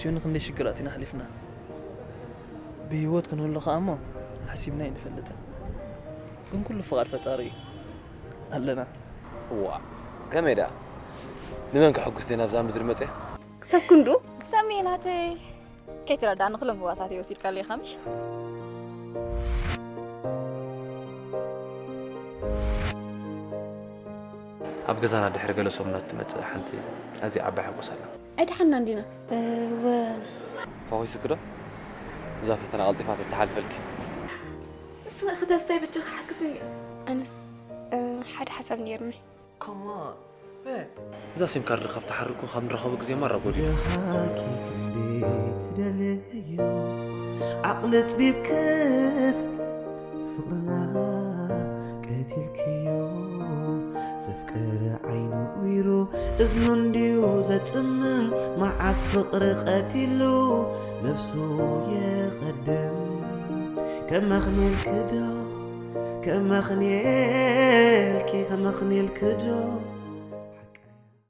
ዮኒ ክንደይ ሽግራት ኢና ኣሕሊፍና። ብህይወት ክንህሉ ከኣ እሞ ሓሲብና ኣይንፈልጥን። ግን ኩሉ ፍቓድ ፈጣሪ እዩ። ኣለና። እዋ፣ ከመይ ደኣ? ንመን ከሐጉስ እየ ናብዛ ምድሪ መፅየ? ሰብ ክንዱ ሰሚ ናተይ ከይትረዳእኒ ኩሎም ህዋሳት ወሲድካለይ ከምሽ ኣብ ገዛና ድሕሪ ገለ ሰሙናት ትመፅእ ሓንቲ ኣዝያ ዓባይ ሓጎስ ኣላ። ኣይደሓንና እንዲና እወ ፈኺስኪ ዶ? እዛ ፈተና ቀልጢፋ ተተሓልፈልኪ። እስኻ እኺ ተስፋይ በጃኻ ሓግዝኒ። ኣነስ ሓደ ሓሳብ ነይርኒ። እዛ ሲም ካርድ ካብ ተሓርኩ ካብ ንራኸቦ ግዜ ማራ ጎዲሉ። ብሃኪ ክንደይ ትደልዮ ዓቕሊ ኣፅቢብክስ ፍቕርና ቀቲልክዮ ዘፍቀረ ዓይኑ ኡይሩ እዝኑ እንድዩ ዘፅምም መዓስ ፍቕሪ ቀቲሉ ነፍሱ የቐድም ከመኽንየልክዶ ከመኽንየልኪ ከመኽንየልክዶ